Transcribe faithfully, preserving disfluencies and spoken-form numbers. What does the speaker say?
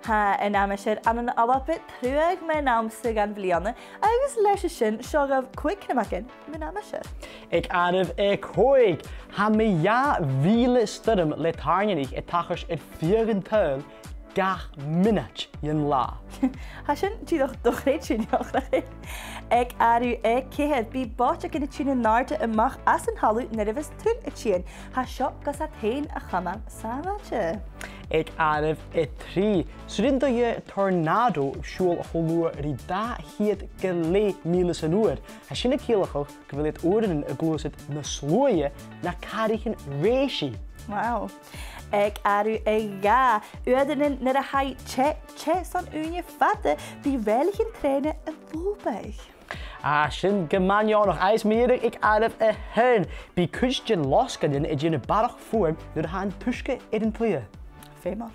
Tha an aimsir ann an Alba truagh mun àm sa bhliadhna, agus leis a sin seo agaibh còig cnuimheagan mun aimsir. Aig àireamh a còig, tha mu dhà mhìle stoirm le tàirneanaich a' tachairt air feadh an t-saoghail gach mionaid dhen latha. Tha sin dìreach do-chreidsinn, nach eil? Aig àireamh a ceithir, bidh boiteagan a' tighinn an-àirde a-mach às an talamh nuair a bhios tuil a' tighinn. Tha seo gus iad fhèin a chumail sàbhailte. Aig àireamh a trì, 's urrainn do dh'fhàs tornado siubhal cho luath ri dà cheud gu leth mìle san uair. Tha sin a' ciallachadh gu bheil iad uaireannan a' gluasad nas luaithe na càraichean rèisich. Wow. Aig àireamh a dhà, uaireannan nuair a tha e teth, teth san ùine fada, bidh rèilichean trèana a' lùbadh. Ah, sin gu math neònach, agus mu dheireadh aig àireamh a h-aon, bidh cuid de losgannan a' dèanamh barrachd fuaim nuair a tha an t-uisge air an t-slighe. Feumail.